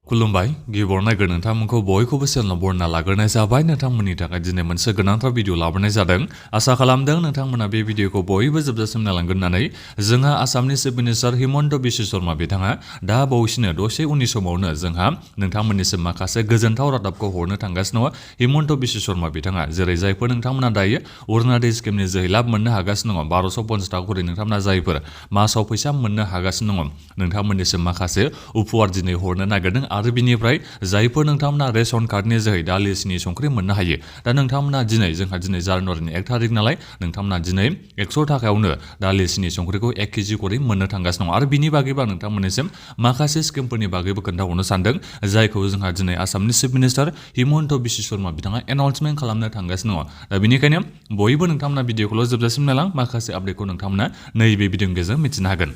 खुलुमबाय गिबियावनो नायगोन नोंथांमोनखौ बयखौबो चेनेलाव बरायना लाग्रोनाय जाबाय नोंथांमोननि थाखाय दिनै मोनसे गोनांथार भिडिअ लाबोनाय जादों आसा खालामदों नोंथांमोना बे भिडिअखौ बयबो जोबजासिम नायलांगोन होननानै जोंहा आसामनि चिफ मिनिस्टार हिमन्त बिश्व शर्मा बिथाङा दा बावैसोनो दसे उननि समावनो जोंहा नोंथांमोननिसिम माखासे गोजोनथाव रादाबखौ हरनो थांगासिनो दङ हिमन्त बिश्व शर्मा बिथाङा जेरै जायफोर नोंथांमोना दायो अरुनोदय स्किमनि जोहै लाब मोननो हागासिनो दङ 1250 थाखा खरि नोंथांमोना जायफोर मासाव फैसा मोननो हागासिनो दङ नोंथांमोननिसिम माखासे उपहार दिनै हरनो नागिरदों आरो बिनिफ्राय जायफोर नोंथांमोना रेशन कार्डनि जोहै दालि सिनि संख्रि मोननो हायो दा नोंथांमोना जोंहा दिनै जानुवारिनि 1 थारिख नालाय नोंथांमोना दिनै 100 थाखायावनो दालि सिनि संख्रिखौ 1 केजि खरि मोननो थांगासिनो दं आरो बिनि बागैबो आं नोंथांमोननिसिम माखासे स्किमफोरनि बागैबो खोन्थाहरनो सानदों जायखौ जोंहा दिनै आसामनि चिफ मिनिस्टार हिमन्त बिश्व शर्मा बिथाङा एनाउन्समेन्ट खालामनो थांगासिनो दङ दा बेनिखायनो बयबो नोंथांमोना भिडिअखौल' जोबजासिम नायलां माखासे आपडेटखौ नोंथांमोना नैबे भिडिअनि गेजेरजों मिथिनो हागोन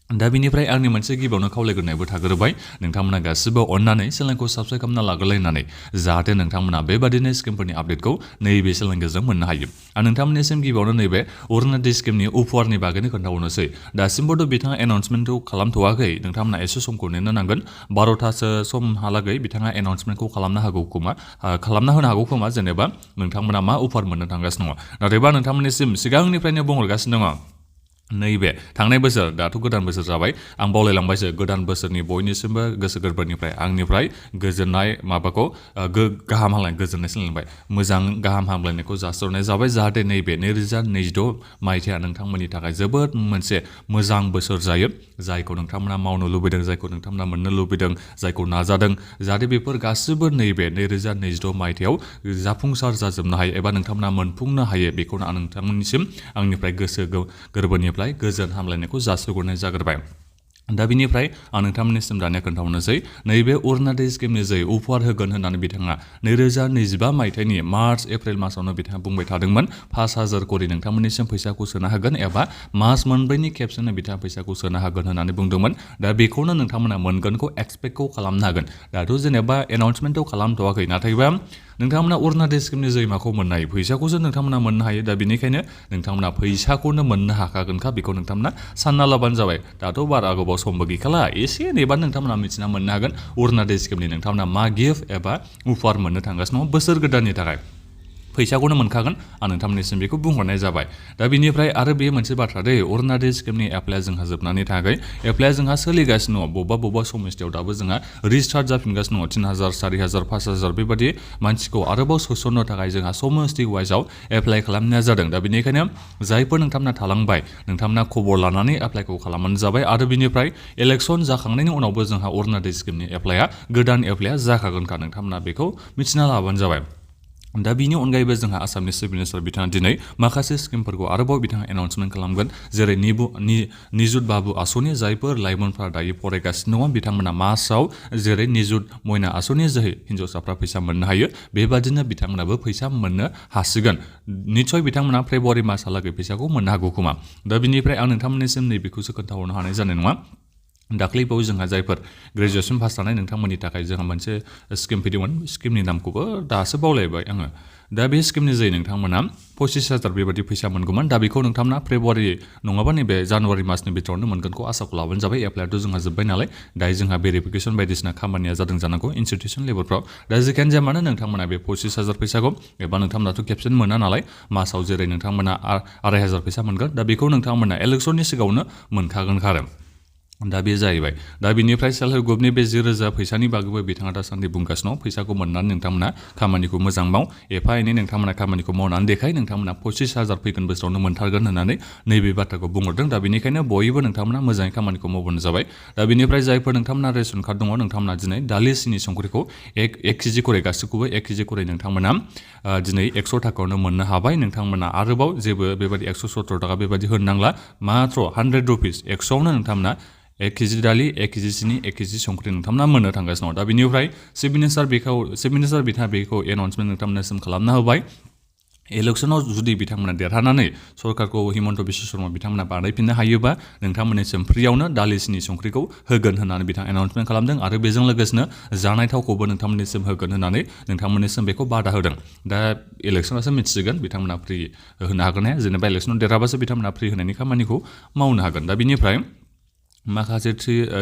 दा बिनिफ्राय आंनि मोनसे गिबियावनो खावलायग्रोनायबो थाग्रोबाय नोंथांमोना गासिबो अननानै चेनेलखौ साबस्क्राइब खालामना लाग्रोलायनानै जाहाथे नोंथांमोना बेबादिनो स्किमफोरनि आपडेटखौ नैबे चेनेलनि गेजेरजों मोननो हायो आं नोंथांमोननिसिम गिबियावनो नैबे अरुनोदय स्किमनि उपहारनि बागैनो खोन्थाहरनोसै दासिमबोथ' बिथाङा एनाउन्समेन्टखौ खालामथ'वाखै नोंथांमोना एसे समखौ नेनो नांगोन 12थासो समहालागै बिथाङा एनाउन्समेन्टखौ खालामना होनो हागौ खोमा जेनेबा नोंथांमोना मा उपहार मोननो थांगासिनो दङ नाथायबा नोंथांमोननिसिम सिगांनिफ्रायनो बुंहरगासिनो दङ नैबे थांनाय बोसोर दाथ' गोदान बोसोर जाबाय आं बावलायलांबायसो गोदान बोसोरनि बयनिसिमबो गोसो गोरबोनिफ्राय आंनिफ्राय गोजोननाय माबाखौ गाहाम हामलायनाय गोजोननाय सोलोंबाय मोजां गाहाम हामलायनायखौ जासिहरनाय जाबाय जाहाथे नैबे 2026 मायथाइया नोंथांमोननि थाखाय जोबोद मोनसे मोजां बोसोर जायो जायखौ नोंथांमोना मावनो लुबैदों जायखौ नोंथांमोना मोननो लुबैदों जायखौ नाजादों जाहाथे बेफोर गासिबो नैबे 2026 मायथाइयाव जाफुंसार जाजोबनो हायो एबा नोंथांमोना मोनफुंनो हायो बेखौनो आं नोंथांमोननिसिम आंनिफ्राय गोसो गोरबोनिफ्राय गोजोन हामलायनायखौ जासिहरनाय जाग्रोबाय दा बिनिफ्राय आं नोंथांमोननिसिम दानिया खोन्थाहरनोसै नैबे अरुनोदय स्किमनि जोहै उपहार होगोन होननानै बिथाङा 2025 मायथाइनि मार्च एप्रिल मासावनो बिथाङा बुंबाय थादोंमोन 5000 करि नोंथांमोननिसिम फैसाखौ सोनो हागोन एबा मास मोनब्रैनि खेबसेनो बिथाङा फैसाखौ सोनो हागोन होननानै बुंदोंमोन दा बेखौनो नोंथांमोना मोनगोनखौ एक्सपेक्टखौ खालामनो हागोन दाथ' जेनेबा एनाउन्समेन्टखौ खालामथ'वाखै नाथायबा नोंथांमोना अरुनोदय स्किमनि जोहै माखौ मोननो हायो फैसाखौसो नोंथांमोना मोननो हायो दा बेनिखायनो नोंथांमोना फैसाखौनो मोननो हाखागोनखा बेखौ नोंथांमोना सानना लाबानो जाबाय दाथ' बारा गोबाव समबो गैखाला एसे नेबानो नोंथांमोना मिथिना मोननो हागोन अरुनोदय स्किमनि नोंथांमोना मा गिफ्ट एबा उपहार मोननो थांगासिनो दङ बोसोर गोदाननि थाखाय फैसाखौनो मोनखागोन आं नोंथांमोननिसिम बेखौ बुंहरनाय जाबाय दा बिनिफ्राय आरो बे मोनसे बाथ्रा दै अरुनोदय स्किमनि एप्लाइआ जोंहा जोबनानै थाङाखै एप्लाइआ जोंहा सोलिगासिनो दङ बबेबा समस्थियाव दाबो जोंहा रिस्टार्ट जाफिनगासिनो दङ 3000 4000 5000 बेबायदि मानसिखौ आरोबाव सोसननो थाखाय जोंहा समस्ति वाइजआव एप्लाइ खालामनाय जादों दा बेनिखायनो जायफोर नोंथांमोना थालांबाय नोंथांमोना खबर लानानै एप्लाइखौ खालामबानो जाबाय आरो बिनिफ्राय इलेक्सन जाखांनायनि उनावबो जोंहा अरुनोदय स्किमनि एप्लाइआ गोदान एप्लाइआ जाखागोनखा नोंथांमोना बेखौ मिथिना लाबानो जाबाय दा बिनि अनगायैबो जोंहा आसामनि चिफ मिनिस्टार बिथाङा दिनै माखासे स्किमफोरखौ आरोबाव बिथाङा एनाउन्समेन्ट खालामगोन जेरै निजुत बाबु आसनि जायफोर लाइमोनफ्रा दायो फरायगासिनो दङ बिथांमोना मासाव जेरै निजुत मयना आसनि जोहै हिन्जावसाफ्रा फैसा मोननो हायो बेबादिनो बिथांमोनाबो फैसा मोननो हासिगोन निस्सय बिथांमोना फेब्रुवारि मासहालागै फैसाखौ मोननो हागौ खोमा दा बिनिफ्राय आं नोंथांमोननिसिम नैबेखौसो खोन्थाहरनो हानाय जानाय नङा दाख्लैबावै जोंहा जायफोर ग्रेजुवेसन पास जानाय नोंथांमोननि थाखाय जोंहा मोनसे स्किम फैदोंमोन स्किमनि नामखौबो दासो बावलायबाय आङो दा बे स्किमनि जोहै नोंथांमोना 25000 बेबायदि फैसा मोनगौमोन दा बेखौ नोंथांमोना फेब्रुवारि नङाबा नैबे जानुवारि मासनि बिथोरावनो मोनगोनखौ आसाखौ लाबानो जाबाय एप्लाइआथ' जोंहा जोब्बाय नालाय दायो जोंहा भेरिफिकेसन बायदिसिना खामानिया जादों जानांगौ इनस्टिटिउसन लेभेलफ्राव दा जेखियानो जाया मानो नोंथांमोना बे 25000 फैसाखौ एबा नोंथांमोनाथ' खेबसेनो मोना नालाय मासाव जेरै नोंथांमोना 2500 फैसा मोनगोन दा बेखौ नोंथांमोना इलेक्सननि सिगाङावनो मोनखागोनखा आरो दा बे जाहैबाय दा बिनिफ्राय सेल्फ हेल्प ग्रुपनि बे 10,000 फैसानि बागैबो बिथाङा दासान्दि बुंगासिनो दं फैसाखौ मोननानै नोंथांमोना खामानिखौ मोजां माव एफा एनै नोंथांमोना खामानिखौ मावनानै देखाय नोंथांमोना 25000 फैगोन बोसोरावनो मोनथारगोन होननानै नैबे बाथ्राखौ बुंहरदों दा बेनिखायनो बयबो नोंथांमोना मोजाङै खामानिखौ मावबानो जाबाय दा बिनिफ्राय जायफोर नोंथांमोना रेशन कार्ड दङ नोंथांमोना दिनै दालि सिनि संख्रिखौ 1 केजि खरै गासैखौबो 1 केजि खरै नोंथांमोना दिनै 100 थाखायावनो मोननो हाबाय नोंथांमोना आरोबाव जेबो बेबायदि 170 थाखा बेबायदि होनो नांला मात्र 100 रुपिस 100आवनो नोंथांमोना 1 केजि दालि 1 केजि सिनि 1 केजि संख्रि नोंथांमोना मोननो थांगासिनो दं दा बिनिफ्राय चिफ मिनिस्टार बिथाङा बेखौ एनाउन्समेन्ट नोंथांमोननिसिम खालामना होबाय इलेक्सनाव जुदि बिथांमोना देरहानानै सरकारखौ हिमन्त बिश्व शर्मा बिथांमोना बानायफिननो हायोबा नोंथांमोननिसिम फ्रियावनो दालि सिनि संख्रिखौ होगोन होननानै बिथाङा एनाउन्समेन्ट खालामदों आरो बेजों लोगोसेनो जानाय थावखौबो नोंथांमोननिसिम होगोन होननानै नोंथांमोननिसिम बेखौ बादा होदों दा इलेक्सनासो मिथिसिगोन बिथांमोना फ्रि होनो हागोन ना जेनेबा इलेक्सनाव देरहाबासो बिथांमोना फ्रि होनायनि खामानिखौ मावनो हागोन दा बिनिफ्राय माखासे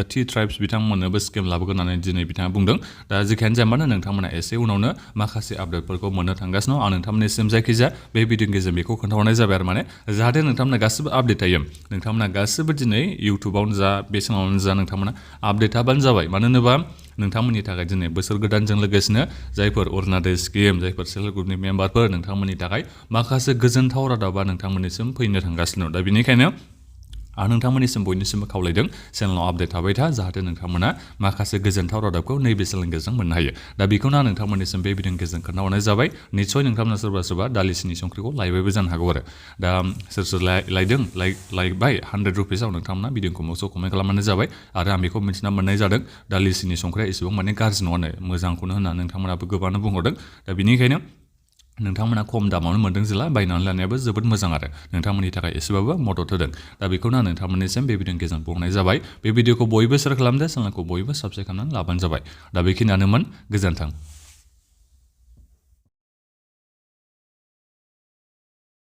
थि ट्राइब्स बिथांमोननोबो स्केम लाबोगोन होननानै दिनै बिथाङा बुंदों दा जेखियानो जाया मानो नोंथांमोना एसे उनावनो माखासे आपडेटफोरखौ मोननो थांगासिनो दं आं नोंथांमोननिसिम जायखिजाया बे भिडिअनि गेजेरजों बेखौ खोन्थाहरनाय जाबाय आरो माने जाहाथे नोंथांमोना गासिबो आपडेट थायो नोंथांमोना गासिबो दिनै इउटुबावनो जा बे चेनेलावनो जा नोंथांमोना आपडेट थाबानो जाबाय मानो होनोबा नोंथांमोननि थाखाय दिनै बोसोर गोदानजों लोगोसेनो जायफोर अरुणोदय स्किम जायफोर सेल्फ हेल्प ग्रुपनि मेम्बारफोर नोंथांमोननि थाखाय माखासे गोजोनथाव रादाबा नोंथांमोननिसिम फैनो थांगासिनो दं दा बेनिखायनो आं नोंथांमोननिसिम बयनिसिमबो खावलायदों चेनेलाव आपडेट थाबाय था जाहाथे नोंथांमोना माखासे गोजोनथाव रादाबखौ नैबे चेनेलनि गेजेरजों मोननो हायो दा बेखौनो आं नोंथांमोननिसिम बे भिडिअनि गेजेरजों खोन्थाहरनाय जाबाय निस्सय नोंथांमोना सोरबा दालिसिनि संख्रिखौ लायबायबो जानो हागौ आरो दा सोर लायदों लायबाय 100 रुपिसाव नोंथांमोना भिडिअखौ मोजां कमेन्ट खालामबानो जाबाय आरो आं बेखौ मिन्थिना मोननाय जादों दालिसिनि संख्रिया एसेबां माने गाज्रि नङानो मोजांखौनो होननानै नोंथांमोनाबो गोबाङानो बुंहरदों दा बेनिखायनो नोंथांमोना खम दामावनो मोन्दों जेला बायनानै लानायाबो जोबोद मोजां आरो नोंथांमोननि थाखाय एसेबाबो मदद होदों दा बेखौनो आं नोंथांमोननिसिम बे भिडिअनि गेजेरजों बुंनाय जाबाय बे भिडिअखौ बयबो शेयार खालामदो चेनेलखौ बयबो साबस्क्राइब खालामनानै लाबानो जाबाय दा बेखिनियानोमोन गोजोन्थों